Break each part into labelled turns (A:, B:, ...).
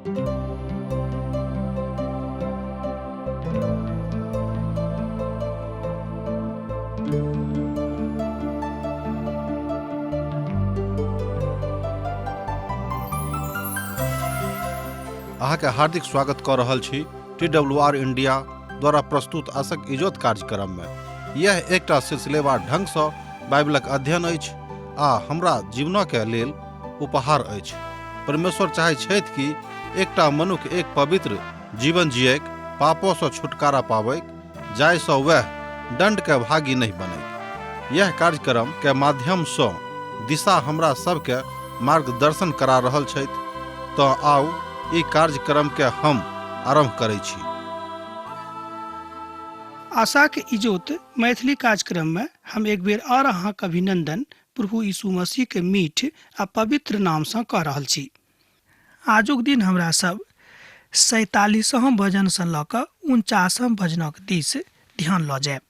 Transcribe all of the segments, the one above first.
A: अहाँके हार्दिक स्वागत कऽ रहल छी टी डब्ल्यू आर इंडिया द्वारा प्रस्तुत आशक इजोत कार्यक्रममे। यह एकटा सिलसिलेवार ढंगसँ बाइबलक अध्ययन अछि आ हमरा जीवनके लेल उपहार अछि। परमेश्वर चाहै छथि कि एकटा मनुख एक पवित्र जीवन जियैक, पापोसँ छुटकारा पाबैक, जाहिसँ वएह दण्डके भागी नहि बनैक। यह कार्यक्रम के माध्यमसँ दिशा हमरा सबके मार्गदर्शन करा रहल छथि। तँ आउ ई कार्यक्रम के हम आरम्भ करै छी।
B: आशाक इजोत मैथिली कार्यक्रम में हम एक बेर और अहाँक अभिनंदन प्रभु यीशु मसीह के मीठ आ पवित्र नाम सँ कऽ रहल छी। आजुक दिन हमरा सब सैतालीसम भजन सँ लऽ कऽ उनचासम भजनक दिस ध्यान लऽ जायब।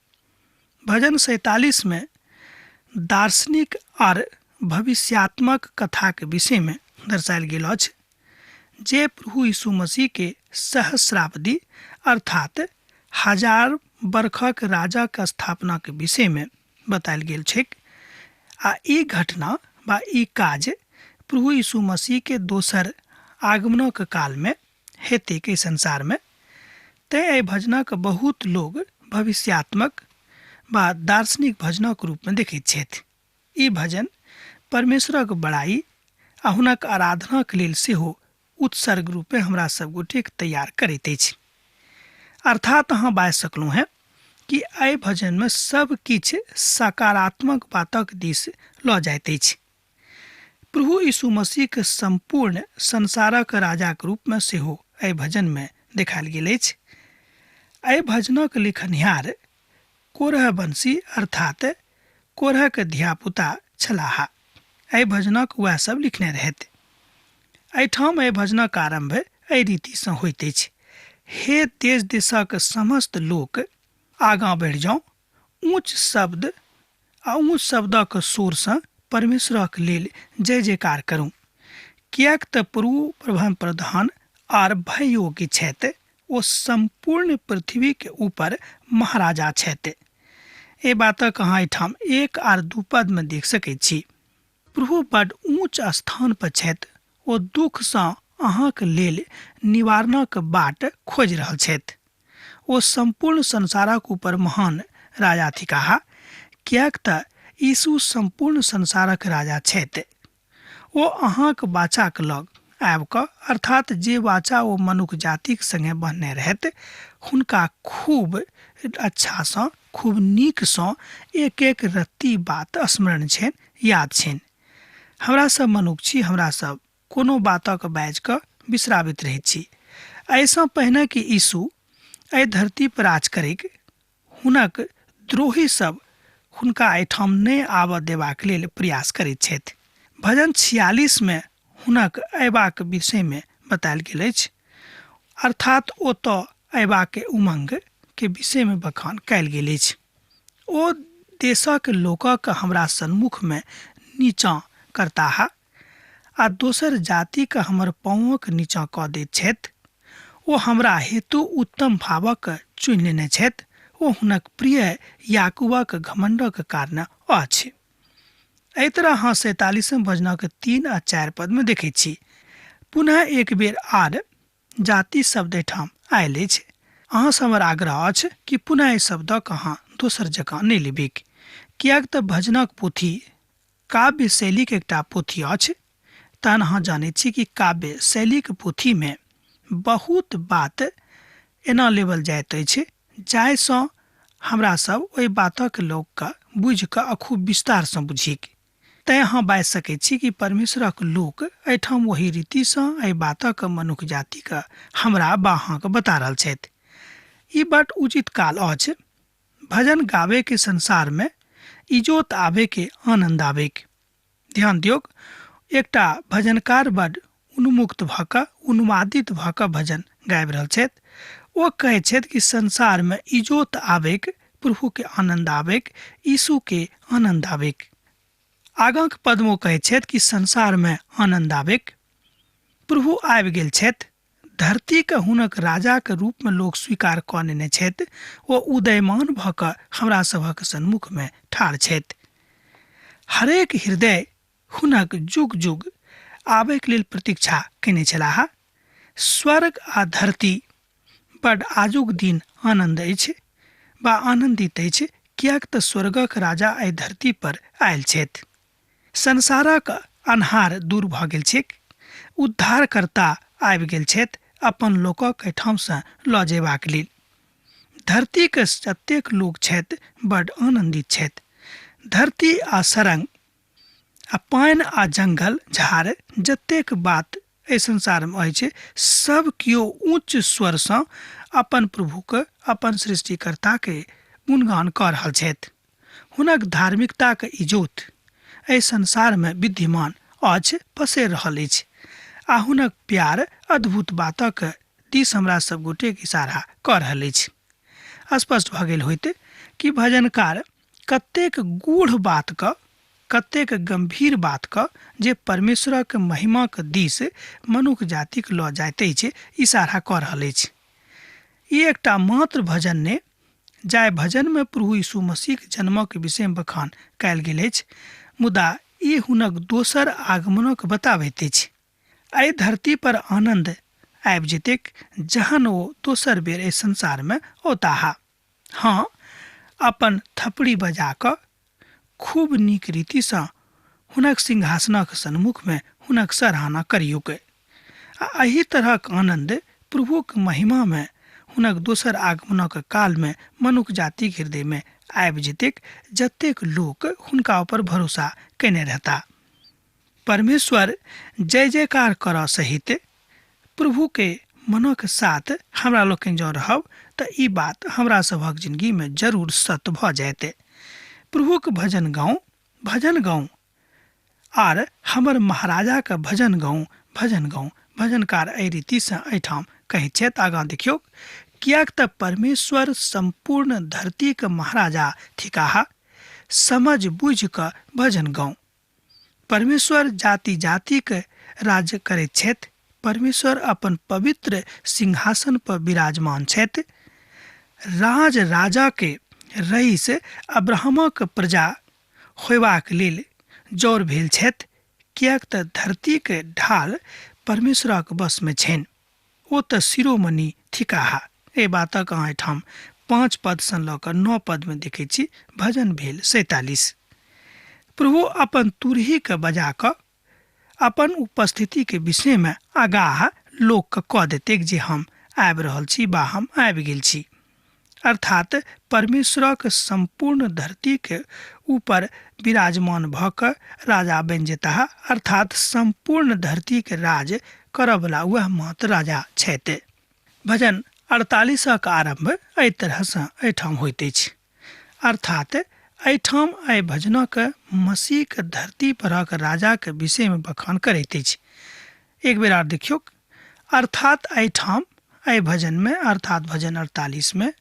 B: भजन 47 में दार्शनिक आर भविष्यात्मक कथाक विषय में दर्शायल गेल अछि जे प्रभु यीशु मसीह के सहस्राब्दी अर्थात 1000 बरखक राजाक स्थापना के विषय में बतायल गेल छैक आ ई घटना बा ई काज प्रभु यीशु मसीह के दोसर आगमनक काल में हेतैक एहि संसार में। तें एहि भजनक बहुत लोग भविष्यात्मक बा दार्शनिक भजनक रूप में देखैत छथि। ई भजन परमेश्वरक बड़ाई आ हुनक आराधनाक लेल सेहो उत्सर्ग रूपे हमरा सब गोटेक तैयार करैत अछि। अर्थात अहाँ बाजि सकलहुँ हेँ कि एहि भजनमे सब किछु सकारात्मक बातक दिस लऽ जाइत अछि। प्रभु यीशु मसीहक सम्पूर्ण संसारक राजाक रूपमे सेहो एहि भजनमे देखायल गेल अछि। एहि भजनक लिखनिहार कोरहवंशी अर्थात कोरहक धियापुता छलाह। एहि भजनक वएह सब लिखने रहथि। एहिठाम एहि भजनक आरम्भ एहि रीतिसँ होइत अछि। हे देश देशक समस्त लोक, आगाँ बढ़ि जाउ, ऊँच शब्द आ ऊँच शब्दक शोरसँ परमेश्वरक लेल जय जयकार करू, किएक तऽ प्रभु प्रभम प्रधान आर भय योग्य छथि, ओ सम्पूर्ण पृथ्वीके ऊपर महाराजा छथि। एहि बातक अहाँ एहिठाम 1 आर 2 पदमे देख सकैत छी। प्रभु बड ऊँच स्थान पर छथि, ओ दुःखसँ अहाँक लेल निवारणक बाट खोजि रहल छथि। ओ सम्पूर्ण संसारक ऊपर महान राजा थिकाह, किएक तऽ यीशु सम्पूर्ण संसारक राजा छथि। ओ अहाँक वाचाक लग आबि कऽ, अर्थात जे वाचा ओ मनुख जातिक संगे बन्हने रहथि, हुनका खूब अच्छासँ, खूब नीकसँ एक एक रत्ती बात स्मरण छनि, याद छनि। हमरा सब मनुख छी, हमरा सब कोनो बातक बाजि कऽ बिसराबैत रहैत छी। एहिसँ पहिने कि यीशु एहि धरती पर राज करैक, हुनक द्रोही सब हुनका एहिठाम नहि आबऽ देबाक लेल प्रयास करैत छथि। भजन 46 मे हुनक अयबाक विषय मे बतायल गेल अछि, अर्थात ओतऽ अयबाक उमंग के विषय मे बखान कयल गेल अछि। ओ देशक लोकक हमरा सन्मुख मे नीचाँ करताह आ दोसर जातिक हमर पाँवक नीचाँ कऽ दैत छथि। ओ हमरा हेतु उत्तम भावक चुनि लेने छथि, ओ हुनक प्रिय याकूबक घमण्डक कारण अछि। एहि तरह अहाँ सैंतालीसम भजनक 3 आ 4 पदमे देखैत छी। पुनः एक बेर आर जाति शब्द एहिठाम आयल अछि। अहाँसँ हमर आग्रह अछि कि पुनः एहि शब्दक अहाँ दोसर जकाँ नहि लेबिक, किएक तऽ भजनक पोथी काव्य शैलीक एकटा पोथी अछि। तहन अहाँ जानैत छी कि काव्य शैलीक पोथीमे बहुत बात एना लेबल जाइत अछि जाहिसँ हमरा सब ओहि बातक लोकके बुझि कऽ आ खूब विस्तारसँ बुझिक। तैँ अहाँ बाजि सकैत छी कि परमेश्वरक लोक एहिठाम ओहि रीतिसँ एहि बातक मनुख जातिके हमरा बा अहाँके बता रहल छथि। ई बड उचित काल अछि भजन गाबैके संसारमे इजोत आबैके आनन्द आबैक। ध्यान दियौक, एकटा भजनकार बड उन्मुक्त भऽ कऽ, उन्मादित भऽ कऽ भजन गाबि रहल छथि। ओ कहै छथि कि संसारमे इजोत आबैक, प्रभुके आनन्द आबैक, यीशुके आनन्द आबैक। आगाँक पदमे ओ कहै छथि कि संसारमे आनन्द आबैक, प्रभु आबि गेल छथि। धरतीके हुनक राजाके रूपमे लोक स्वीकार कऽ नेने छथि। ओ उदयमान भऽ कऽ हमरा सभक सन्मुखमे ठाढ़ छथि। हरेक हृदय हुनक जुग जुग आबैके लेल प्रतीक्षा कयने छलाह। स्वर्ग आ धरती बड आजुक दिन आनन्द अछि बा आनन्दित अछि, किएक तऽ स्वर्गक राजा एहि धरती पर आयल छथि। संसारक अन्हार दूर भऽ गेल छैक। उद्धारकर्ता आबि गेल छथि अपन लोकक एहिठामसँ लऽ जयबाक लेल। धरतीके जतेक लोक छथि बड आनन्दित छथि। धरती आ सरंग आ पानि आ जंगल झाड़ जतेक बात एहि संसारमे अछि, सब केओ ऊँच स्वरसँ अपन प्रभुके, अपन सृष्टिकर्ताके गुणगान कऽ रहल छथि। हुनक धार्मिकताके इजोत एहि संसारमे विद्यमान अछि, पसरि रहल अछि आ हुनक प्यार अद्भुत बातक दिस हमरा सब गोटेके इशारा कऽ रहल अछि। स्पष्ट भऽ गेल होइत कि भजनकार कतेक गूढ़ बातके, कतेक गंभीर बातके जे परमेश्वरक महिमाक दिस मनुख जातिक लऽ जाइत अछि, इशारा कऽ रहल अछि। ई एकटा मात्र भजन ने, जाहि भजनमे प्रभु यीशु मसीहक जन्मक विषयमे बखान कयल गेल अछि, मुदा ई हुनक दोसर आगमनक बताबैत अछि। एहि धरती पर आनन्द आबि जेतैक जहन ओ दोसर बेर एहि संसारमे औताह। हँ, अपन थपड़ी बजा कऽ खूब नीक रीतिसँ हुनक सिंहासनक सन्मुखमे हुनक सराहना करियौक। आ एहि तरहक आनन्द प्रभुक महिमामे हुनक दोसर आगमनक कालमे मनुख जातिक हृदयमे आबि जेतैक, जतेक लोक हुनका ऊपर भरोसा कयने रहता। परमेश्वर जय जयकार करऽ सहित प्रभुके मनक साथ हमरा लोकनि जँ रहब तऽ ई बात हमरा सभक जिंदगीमे जरूर सत्य भऽ जायत। प्रभुक भजन गाउ, भजन गाउ, आर हमर महाराजाके भजन गाउ, भजन गाउ। भजनकार एहि रीतिसँ एहिठाम कहैत छथि। आगाँ देखियौ, किएक तऽ परमेश्वर सम्पूर्ण धरतीके महाराजा थिकाह, समझ बुझि कऽ भजन गाउ। परमेश्वर जाति जातिके राज्य करैत छथि। परमेश्वर अपन पवित्र सिंहासन पर विराजमान छथि। राज राजाके रईस अब्राहमक प्रजा होयबाक लेल जौर भेल छथि, किएक तऽ धरतीके ढाल परमेश्वरक वशमे छनि। ओ तऽ शिरोमणि थिकाह। एहि बातक अहाँ एहिठाम 5 पदसँ लऽ कऽ 9 पदमे देखै छी। भजन भेल 47। प्रभु अपन तुरहीके बजा कऽ अपन उपस्थितिके विषयमे आगाह लोकके कऽ देतैक जे हम आबि रहल छी बा हम आबि गेल छी। अर्थात परमेश्वरक सम्पूर्ण धरतीके ऊपर विराजमान भऽ कऽ राजा बनि जेताह, अर्थात सम्पूर्ण धरतीके राज करऽवला वएह मात्र राजा छथि। भजन 48 आरम्भ एहि तरहसँ एहिठाम होइत अछि। अर्थात एहिठाम एहि भजनक मसीहके धरती परक राजाके विषयमे बखान करैत अछि। एक बेर आर देखियौ, अर्थात एहिठाम एहि भजनमे, अर्थात भजन 48 मे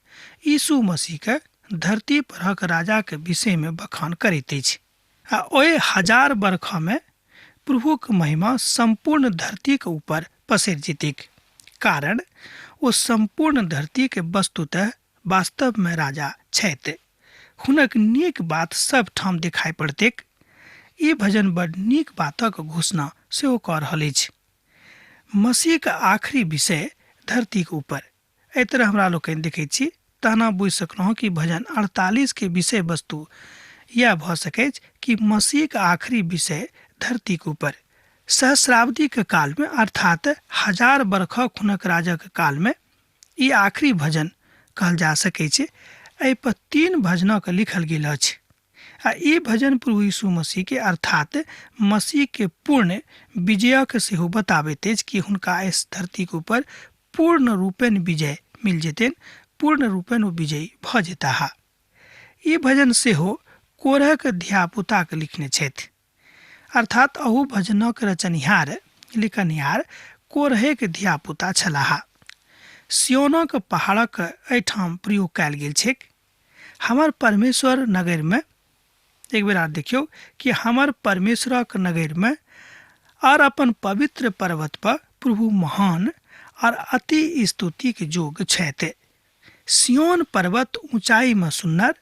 B: यीशु मसीहके धरती परक राजाके विषयमे बखान करैत अछि। आ ओहि 1000 बरखमे प्रभुक महिमा सम्पूर्ण धरतीके ऊपर पसरि जेतैक, कारण ओ सम्पूर्ण धरतीके वस्तुतः वास्तवमे राजा छथि। हुनक नीक बात सब ठाम दिखाई पड़तैक। ई भजन बड नीक बातक घोषणा सेहो कऽ रहल अछि। मसीहके आखिरी विषय धरतीके ऊपर। एहि तरह हमरा लोकनि देखैत छी। तहना बुझि सकलहुँ कि भजन 48 के विषय वस्तु यह भऽ सकैछ कि मसीहके आखिरी विषय धरतीके ऊपर। सहस्राब्दीके कालमे, अर्थात 1000 बरखक हुनक राजक कालमे ई आखिरी भजन कहल जा सकै छै। एहि पर 3 भजनक लिखल गेल अछि आ ई भजन प्रभु यीशु मसीह के, अर्थात मसीह के पूर्ण विजयक सेहो बताबैत अछि कि हुनका इस धरती के ऊपर पूर्ण रूपेण विजय मिल जेतनि, पूर्ण रूपेण ओ विजयी भऽ जेताह। ई भजन सेहो कोरहक धियापुताके लिखने छथि, अर्थात अहू भजनक रचनिहार लिखनिहार कोरहेक धियापुता छलाह। सियोनक पहाड़क एहिठाम प्रयोग कयल गेल छैक। हमर परमेश्वर नगरमे, एक बेर आर देखियौ कि हमर परमेश्वरक नगरमे और अपन पवित्र पर्वत पर प्रभु महान और अति स्तुतिक जोग छथि। सियोन पर्वत ऊंचाई में सुन्नर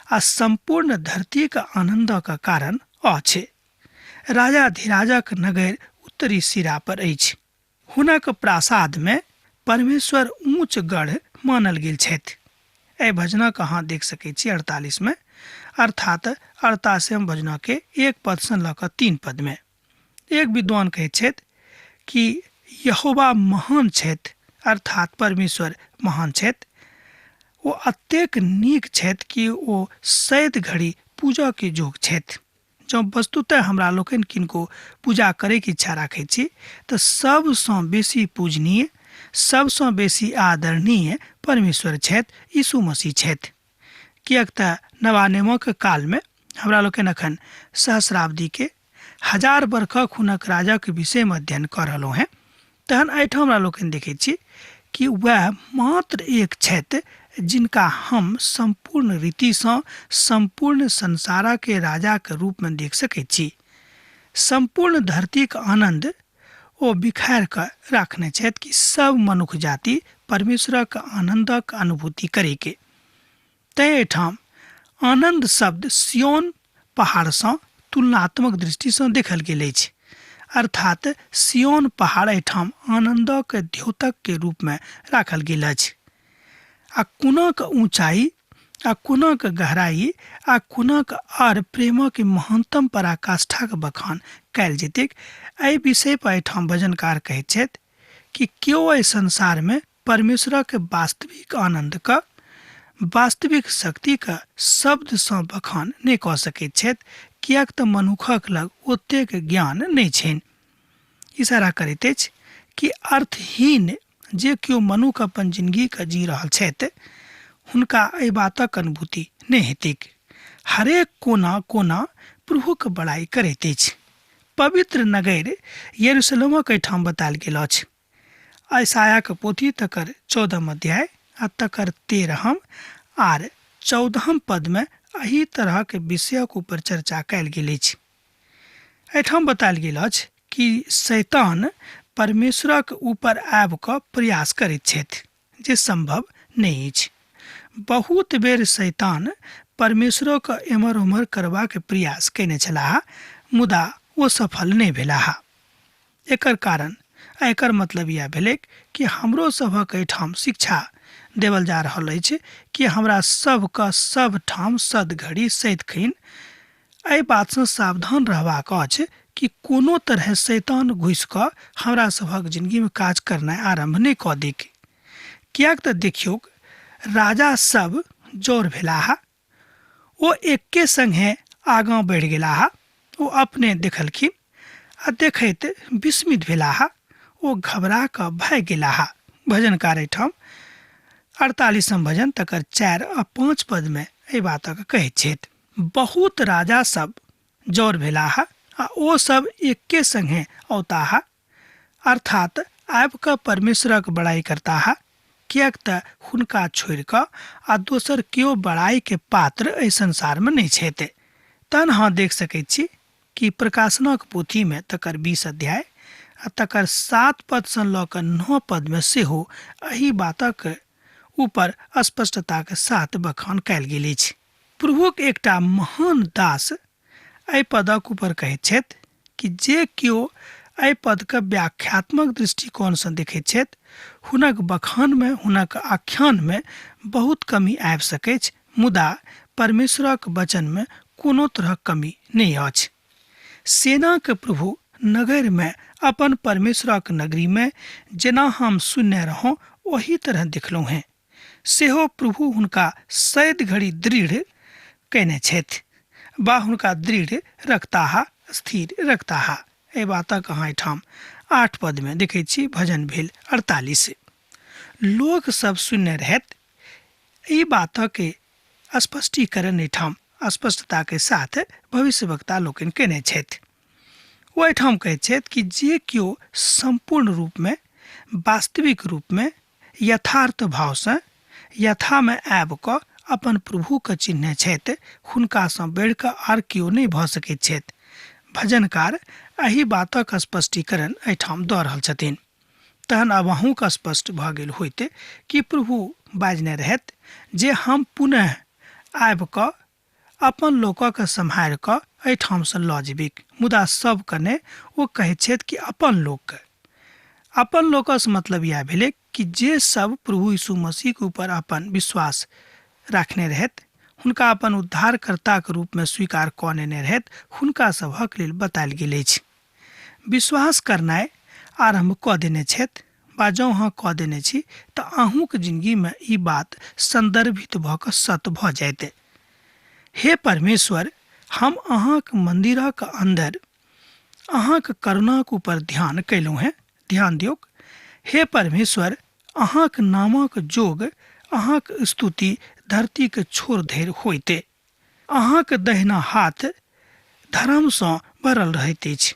B: आ संपूर्ण धरतीक आनंदक कारण अछि। राजा धीराजक नगर उत्तरी सिरा पर अछि। हुनक प्रासाद में परमेश्वर ऊंच गढ़ मानल गेल छथि। एहि भजनक अहाँ देख सकै छी 48 में, अर्थात 48 भजना के 1 पद से लऽ कऽ 3 पद में। एक विद्वान कहै छथि कि यहोवा महान छथि, अर्थात परमेश्वर महान छथि। ओ अतेक नीक छथि कि ओ सैद घड़ी पूजा के जोग छथि। जँ वस्तुतः हमरा लोकनि किनको पूजा करैके इच्छा राखै छी तऽ सबसँ बेसी पूजनीय, सबसँ बेसी आदरणीय परमेश्वर छथि, यीशु मसीह छथि। किएक तऽ नवानियमक कालमे हमरा लोकनि अखन सहस्राब्दी के 1000 बरखक हुनक राजक विषयमे अध्ययन कऽ रहलहुँ हेँ। तहन एहिठाम हमरा लोकनि देखै छी कि वएह मात्र एक छथि जिनका हम सम्पूर्ण रीतिसँ सम्पूर्ण संसारके राजाके रूपमे देख सकै छी। सम्पूर्ण धरतीक आनन्द ओ बिखारि कऽ राखने छथि कि सब मनुख जाति परमेश्वरक आनन्दक अनुभूति करैके। तैँ एहिठाम आनन्द शब्द सियोन पहाड़सँ तुलनात्मक दृष्टिसँ देखल गेल अछि। अर्थात सियोन पहाड़ एहिठाम आनन्दक द्योतक के रूपमे राखल गेल अछि। आ कोनाक ऊंचाई आ कोनाक गहराई आ कोनाक आर प्रेमक महानतम पराकाष्ठाक बखान कयल जेतैक, एहि विषय पर एहिठाम भजनकार कहैत छथि कि केओ एहि संसारमे परमेश्वरक वास्तविक आनन्दक वास्तविक शक्तिक शब्दसँ बखान नहि कऽ सकैत छथि, किएक तऽ मनुखक लग ओतेक ज्ञान नहि छनि। इशारा करैत अछि कि अर्थहीन जे केओ मनुख अपन जिंदगीके जी रहल छथि हुनका एहि बातक अनुभूति नहि हेतैक। हरेक कोना कोना प्रभुक बड़ाई करैत अछि। पवित्र नगर यरूशलेमक एहिठाम बतायल गेल अछि। ऐसायाक पोथी तकर 14 अध्याय आ तकर 13 आर 14 पदमे एहि तरहक विषयक ऊपर चर्चा कयल गेल अछि। एहिठाम बतायल गेल अछि कि शैतान परमेश्वरक ऊपर आबि कऽ प्रयास करैत छथि जे संभव नहि अछि। बहुत बेर शैतान परमेश्वरक एम्हर ओम्हर करबाक प्रयास कयने छलाह, मुदा ओ सफल नहि भेलाह। एकर कारण आ एकर मतलब इएह भेलैक कि हमरो सभक एहिठाम शिक्षा देवल जा रहल अछि कि हमरा सबके सब ठाम सदघड़ी सदिखन एहि बातसँ सावधान रहबाक अछि कि कोनो तरहे शैतान घुसि कऽ हमरा सभक जिंदगीमे काज करनाइ आरम्भ नहि कऽ दैक। किएक तऽ देखियौक, राजा सब जौर भेलाह, ओ एक्के संगे आगाँ बढ़ि गेलाह। ओ अपने देखलखिन आ देखैत विस्मित भेलाह, ओ घबरा कऽ भागि गेलाह। भजनकार एहिठाम 48 भजन तकर 4 आ 5 पदमे एहि बातक कहैत छथि। बहुत राजा सब जौर भेलाह आ ओ सब एक्के संगे औताह, अर्थात आबि कऽ परमेश्वरक बड़ाई करताह, किएक तऽ हुनका छोड़ि कऽ आ दोसर केओ बड़ाई के पात्र एहि संसारमे नहि छथि। तहन अहाँ देख सकैत छी कि प्रकाशनक पोथीमे तकर 20 अध्याय आ तकर 7 पदसँ लऽ कऽ 9 पदमे सेहो एहि बातक ऊपर स्पष्टताक साथ बखान कयल गेल अछि। प्रभुक एकटा महान दास एहि पदक ऊपर कहैत छथि कि जे केओ एहि पदके व्याख्यात्मक दृष्टिकोणसँ देखैत छथि हुनक बखानमे, हुनक आख्यानमे बहुत कमी आबि सकैछ, मुदा परमेश्वरक वचनमे कोनो तरहक कमी नहि अछि। सेनाक प्रभु नगरमे, अपन परमेश्वरक नगरीमे जेना हम सुनने रहौं ओही तरह देखलहुँ हेँ, सेहो प्रभु हुनका सैद घड़ी दृढ़ कयने छथि वा हुनका दृढ़ रखताह, स्थिर रखताह। एहि बातक अहाँ एहिठाम 8 पदमे देखैत छी। भजन भेल 48। लोक सब सुनने रहत एहि बातक स्पष्टीकरण एहिठाम स्पष्टताके साथ भविष्यवक्ता लोकनि कयने छथि। ओ एहिठाम कहैत छथि कि जे केओ सम्पूर्ण रूपमे, वास्तविक रूपमे, यथार्थ भावसँ यथामे आबि कऽ अपन प्रभुके चिन्हने छथि, हुनकासँ बढ़ि कऽ आर केओ नहि भऽ सकैत छथि। भजनकार एहि बातक स्पष्टीकरण एहिठाम दऽ रहल छथिन। तहन आब अहूँके स्पष्ट भऽ गेल होइत कि प्रभु बाजने रहथि जे हम पुनः आबि कऽ अपन लोकके सम्हारि कऽ एहिठामसँ लऽ जेबिक। मुदा सबके नहि, ओ कहैत छथि कि अपन लोकके। अपन लोकसँ मतलब इएह भेलै कि जे सब प्रभु यीशु मसीहके ऊपर अपन विश्वास राखने रहथि, हुनका अपन उद्धारकर्ताके रूपमे स्वीकार कऽ नेने रहथि, हुनका सभक लेल बतायल गेल अछि। विश्वास करनाइ आरम्भ कऽ देने छथि वा जँ अहाँ कऽ देने छी तऽ अहूँके जिनगीमे ई बात सन्दर्भित भऽ कऽ सत भऽ जायत। हे परमेश्वर, हम अहाँक मन्दिरक अन्दर अहाँक करुणाक ऊपर ध्यान कयलहुँ हेँ। ध्यान दियौक। हे परमेश्वर, अहाँक नामक जोग अहाँक स्तुति धरतीक छोर धरि होइते। अहाँक दहिना हाथ धर्मसँ भरल रहैत अछि।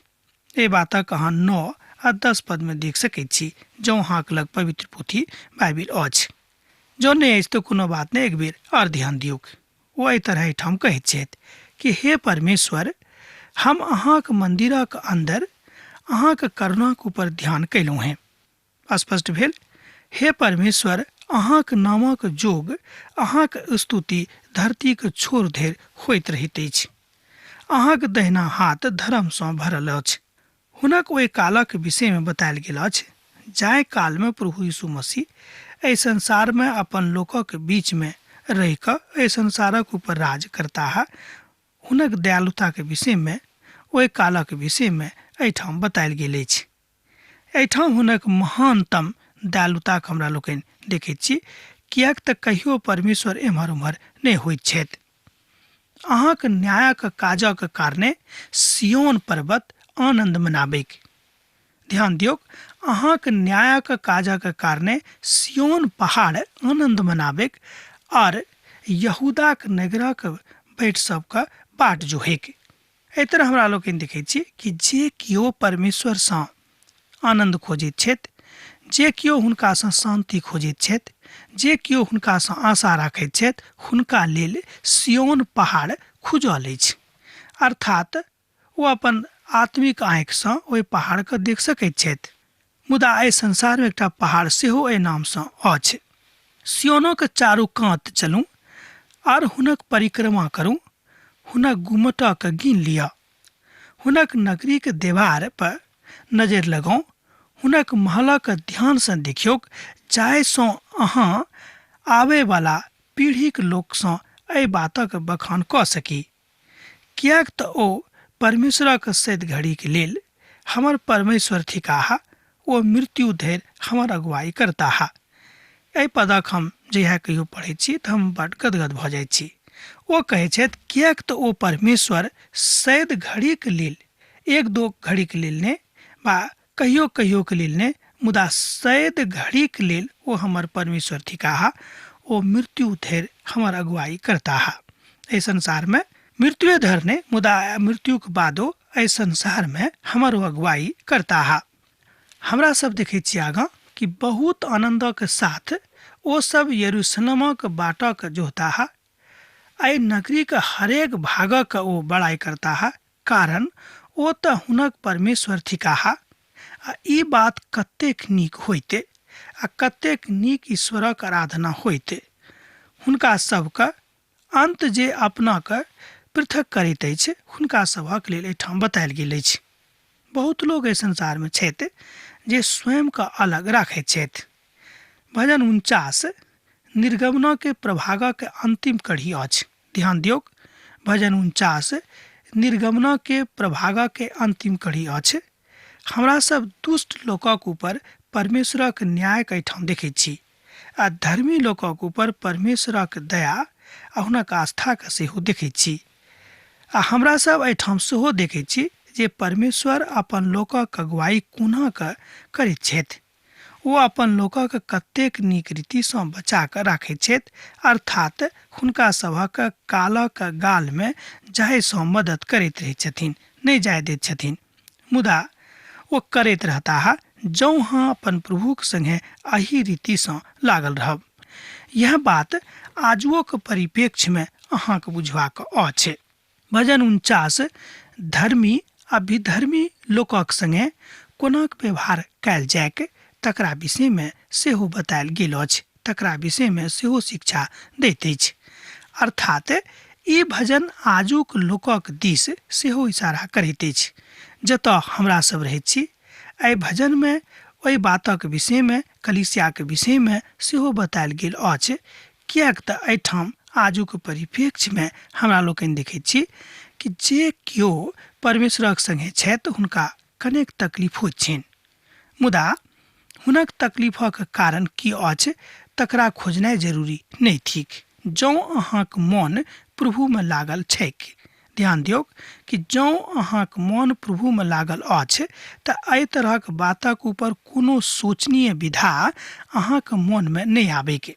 B: एहि बातक अहाँ 9 आ 10 पदमे देख सकैत छी, जँ अहाँक लग पवित्र पोथी बाइबिल अछि। जँ नहि अछि तऽ कोनो बात नहि, एक बेर आओर ध्यान दियौक। ओ एहि तरह एहिठाम कहैत छथि कि हे परमेश्वर, हम अहाँक मन्दिरक अन्दर अहाँक करुणाक ऊपर ध्यान कयलहुँ हेँ। स्पष्ट भेल? हे परमेश्वर, अहाँक नामक जोग अहाँक स्तुति धरतीक छोर धरि होइत रहैत अछि। अहाँक दहिना हाथ धर्मसँ भरल अछि। हुनक ओहि कालक विषयमे बतायल गेल अछि जाहि कालमे प्रभु यीशु मसीह एहि संसारमे अपन लोकक बीचमे रहि कऽ एहि संसारक ऊपर राज करताह। हुनक दयालुताक विषयमे ओहि कालक विषयमे एहिठाम बतायल गेल अछि। एहिठाम हुनक महानतम दयालुताक हमरा लोकनि देखैत छी, किएक तऽ कहियो परमेश्वर एम्हर ओम्हर नहि होइत छथि। अहाँक न्यायक काजक कारणे सियोन पर्वत आनन्द मनाबैक। ध्यान दियौक, अहाँक न्यायक काजक कारणे सियोन पहाड़ आनन्द मनाबैक आर यहूदाक नगरक बैठ सबके बाट जोहैक। एहि तरह हमरा लोकनि देखैत छी कि जे केओ परमेश्वरसँ आनन्द खोजैत छथि, जे केओ हुनकासँ शान्ति खोजैत छथि, जे केओ हुनकासँ आशा राखैत छथि, हुनका लेल सियोन पहाड़ खुजल अछि। अर्थात ओ अपन आत्मिक आँखिसँ ओहि पहाड़के देख सकैत छथि। मुदा एहि संसारमे एकटा पहाड़ सेहो एहि नामसँ अछि। सियोनक चारू कात चलू आर हुनक परिक्रमा करू, हुनक गुम्मटक गिन लिअ, हुनक नगरीक देवार पर नजरि लगाउ, हुनक महलक ध्यानसँ देखियौक, जाहिसँ अहाँ आबयवला पीढ़ीक लोकसँ एहि बातक बखान कऽ सकी। किएक तऽ ओ परमेश्वरक सैद घड़ीक लेल हमर परमेश्वर थिकाह, ओ मृत्यु धरि हमर अगुवाई करताह। एहि पदक हम जहिया कहियो पढ़ैत छी तऽ हम बड गदगद भऽ जाइत छी। ओ कहै छथि, किएक तऽ ओ परमेश्वर सैद घड़ीक लेल, एक दो घड़ीक लेल नहि वा कहियो कहियोके लेल नहि, मुदा सैद घड़ीक लेल ओ हमर परमेश्वर थिकाह, ओ मृत्यु धरि हमर अगुवाई करताह। एहि संसारमे मृत्युए धरि नहि, मुदा मृत्युक बादो एहि संसारमे हमर ओ अगुवाई करताह। हमरा सब देखै छी आगाँ कि बहुत आनन्दक साथ ओ सब यरूशलेमक बाटक जोहताह। एहि नगरीक हरेक भागक ओ बड़ाई करताह, कारण ओ तऽ हुनक परमेश्वर थिकाह। आ ई बात कतेक नीक होइते आ कतेक नीक ईश्वरक आराधना होइते। हुनका सबके अन्त जे अपनाके पृथक करैत अछि, हुनका सभक लेल एहिठाम बतायल गेल अछि। बहुत लोग एहि संसारमे छथि जे स्वयंके अलग राखैत छथि। भजन 49 निर्गमनके प्रभागक अन्तिम कड़ी अछि। ध्यान दियौक, भजन 49 निर्गमनके प्रभागक अन्तिम कड़ी अछि। हमरा सब दुष्ट लोकक ऊपर परमेश्वरक न्यायक एहिठाम देखैत छी आ धर्मी लोकक ऊपर परमेश्वरक दया आ हुनक आस्थाके सेहो देखैत छी। आ हमरा सब एहिठाम सेहो देखैत छी जे परमेश्वर अपन लोकक अगुवाई कोना कऽ करैत छथि। ओ अपन लोकक कतेक नीक रीतिसँ बचा कऽ राखैत छथि, अर्थात हुनका सभक कालक गालमे जाहिसँ मदद करैत रहैत छथिन, नहि जाय दैत छथिन। मुदा ओ करैत रहताह जँ अहाँ अपन प्रभुक संगे एहि रीतिसँ लागल रहब। यह बात आजुओक परिप्रेक्ष्यमे अहाँके बुझबाक अछि। भजन 49 धर्मी आ विधर्मी लोकक संगे कोनाक व्यवहार कयल जायक तकरा विषयमे सेहो बतायल गेल अछि, तकरा विषयमे सेहो शिक्षा दैत अछि। अर्थात ई भजन आजुक लोकक दिस सेहो इशारा करैत अछि जतऽ हमरा सब रहैत छी। एहि भजनमे ओहि बातक विषयमे, कलीसियाक विषयमे सेहो बतायल गेल अछि, किएक तऽ एहिठाम आजुक परिप्रेक्ष्यमे हमरा लोकनि देखैत छी कि जे केओ परमेश्वरक संगे छथि हुनका कनेक तकलीफ होइत छनि, मुदा हुनक तकलीफक कारण की अछि तकरा खोजनाइ जरूरी नहि थिक। जँ अहाँक मन प्रभुमे लागल छैक, ध्यान दियौक कि जँ अहाँक मन प्रभुमे लागल अछि तऽ एहि तरहक बातक ऊपर कोनो शोचनीय विधा अहाँक मनमे नहि आबैक।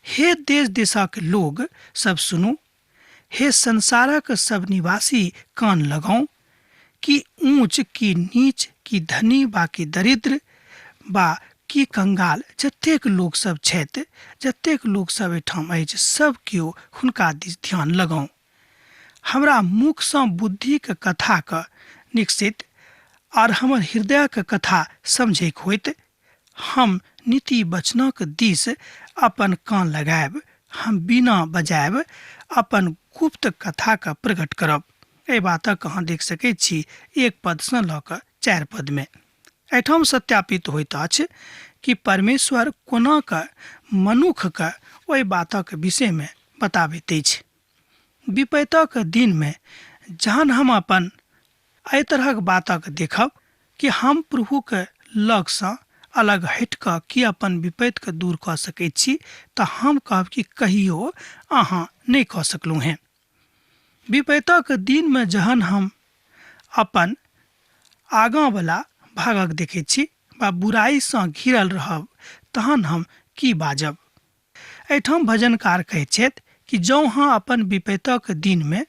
B: हे देश देशक लोग सब सुनू, हे संसारक सब निवासी कान लगाउ, कि ऊँच कि नीच, कि धनी बा कि दरिद्र बा कि कंगाल, जतेक लोक सब छथि, जतेक लोक सब एहिठाम अछि, सब केओ हुनका दिस ध्यान लगाउ। हमरा मुखसँ बुद्धिक कथाक निकसित आर हमर हृदयक कथा समझैक होइत, हम नीति वचनक दिस अपन कान लगायब, हम बीना बजायब, अपन गुप्त कथाक प्रकट करब। एहि बातक अहाँ देख सकैत छी 1 पदसँ लऽ कऽ 4 पदमे। एहिठाम सत्यापित होइत अछि कि परमेश्वर कोना कऽ मनुखके ओहि बातक विषयमे बताबैत अछि। विपैतक दिनमे जहन हम अपन एहि तरहक बातक देखब कि हम प्रभुके लगसँ अलग हटि कऽ की अपन विपैतके दूर कऽ सकैत छी, तऽ हम कहब कि कहियो अहाँ नहि कऽ सकलहुँ हेँ। विपैतक दिनमे जहन हम अपन आगाँवला भागक देखैत छी वा बुराइसँ घिरल रहब, तहन हम की बाजब। एहिठाम भजनकार कहैत छथि कि जँ अहाँ अपन विपैतक दिनमे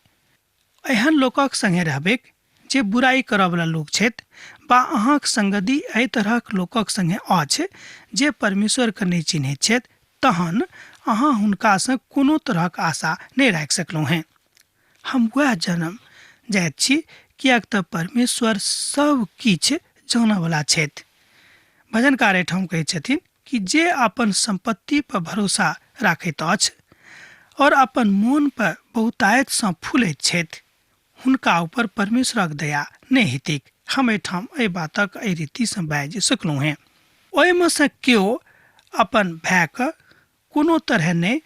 B: एहन लोकक संगे रहबैक जे बुराइ करऽवला लोक छथि, बा अहाँक संगति एहि तरहक लोकक संगे अछि जे परमेश्वरके नहि चिन्हैत छथि, तहन अहाँ हुनकासँ कोनो तरहक आशा नहि राखि सकलहुँ हेँ। हम वएह जन्म जाइत छी, किएक तऽ परमेश्वर सब किछु जानऽवला छथि। भजनकार एहिठाम कहैत छथिन कि जे अपन सम्पत्ति पर भरोसा राखैत अछि और अपन मोन पर बहुतायतसँ फूलैत छथि, हुनका ऊपर परमेश्वरक दया नहि हेतैक। हम एहिठाम एहि बातक एहि रीतिसँ बाजि सकलहुँ हेँ। ओहिमे सँ केओ अपन भायके कोनो तरहे नहि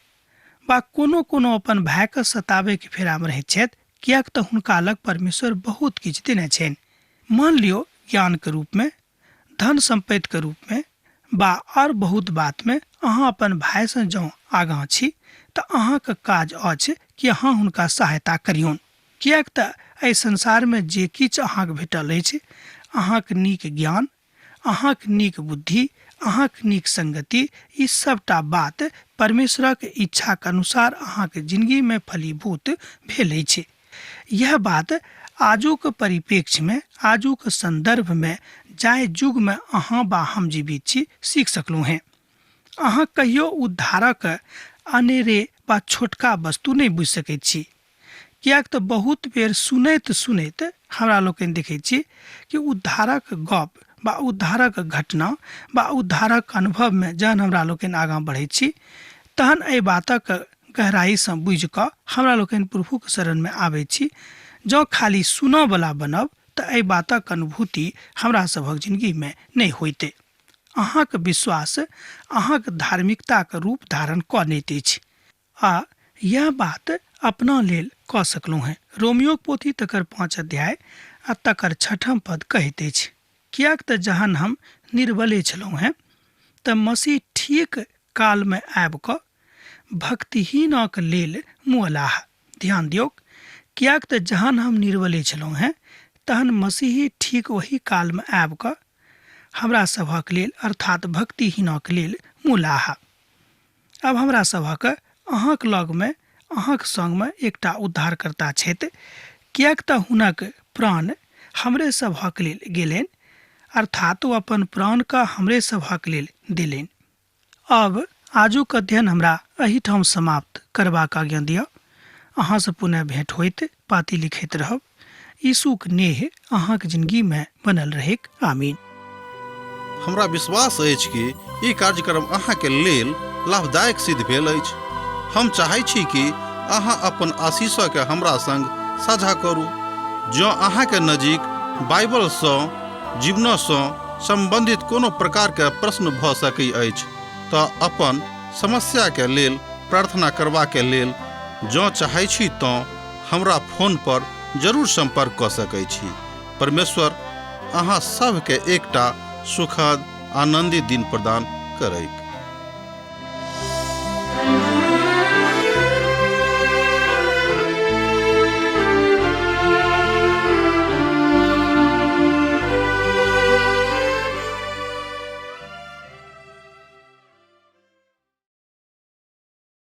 B: वा कोनो कोनो अपन भायके सताबैके फेरामे रहैत छथि, किएक तऽ हुनका लग परमेश्वर बहुत किछु देने छनि। मान लियौ ज्ञानके रूपमे, धन सम्पत्तिके रूपमे बा आओर बहुत बातमे अहाँ अपन भायसँ जँ आगाँ छी तऽ अहाँके काज अछि कि अहाँ हुनका सहायता करियौन, किएक तऽ एहि संसारमे जे किछु अहाँके भेटल अछि, अहाँके नीक ज्ञान, अहाँके नीक बुद्धि, अहाँके नीक संगति, ई सबटा बात परमेश्वरक इच्छाक अनुसार अहाँके जिंदगीमे फलीभूत भेल अछि। यह बात आजुक परिप्रेक्ष्यमे, आजुक संदर्भमे, जाहि युगमे अहाँ बा हम जीवित छी, सीख सकलहुँ हेँ। अहाँ कहियो उद्धारक अनेरे बा छोटका वस्तु नहि बुझि सकैत छी, किएक तऽ बहुत बेर सुनैत सुनैत हमरा लोकनि देखैत छी कि उद्धारक गप बा उद्धारक घटना बा उद्धारक अनुभवमे जहन हमरा लोकनि आगाँ बढ़ैत छी, तहन एहि बातक गहराइसँ बुझि कऽ हमरा लोकनि प्रभुक शरणमे आबैत छी। जँ खाली सुनऽवला बनब तऽ एहि बातक अनुभूति हमरा सभक जिंदगीमे नहि होइत। अहाँक विश्वास अहाँक धार्मिकताक रूप धारण कऽ लैत अछि आ यैह बात अपना लेल कऽ सकलहुँ हेँ। रोमियोक पोथी तकर 5 अध्याय आ तकर 6 पद कहैत अछि, किएक तऽ जहन हम निर्बले छलहुँ हेँ तऽ मसीह ठीक कालमे आबि कऽ भक्तिहीनक लेल मुअलाह। ध्यान दियौक, किएक तऽ जहन हम निर्बले छलहुँ हेँ तहन मसीही ठीक ओही कालमे आबि कऽ हमरा सभक लेल, अर्थात भक्तिहीनक लेल मुलाह। आब हमरा सभक अहाँक लगमे, अहाँक संगमे एकटा उद्धारकर्ता छथि, किएक तऽ हुनक प्राण हमरे सभक लेल गेलनि, अर्थात ओ अपन प्राणके हमरे सभक लेल देलनि। आब आजुक अध्ययन हमरा एहिठाम समाप्त करबाक आज्ञा दिअ। अहाँसँ पुनः भेंट होइत पाती लिखैत रहब। यीशुक नेह अहाँक जिंदगीमे बनल रहैक। आमीन।
A: हमरा विश्वास अछि कि ई कार्यक्रम अहाँके लेल लाभदायक सिद्ध भेल अछि। हम चाहै छी कि अहाँ अपन आशीषके हमरा संग साझा करू। जँ अहाँके नजीक बाइबलसँ जीवनसँ सम्बन्धित कोनो प्रकारके प्रश्न भऽ सकै अछि तऽ अपन समस्याके लेल प्रार्थना करबाके लेल जँ चाहै छी तँ हमरा फोन पर जरूर सम्पर्क कऽ सकै छी। परमेश्वर अहाँ सभके एकटा सुखद आनन्दित दिन प्रदान करैक।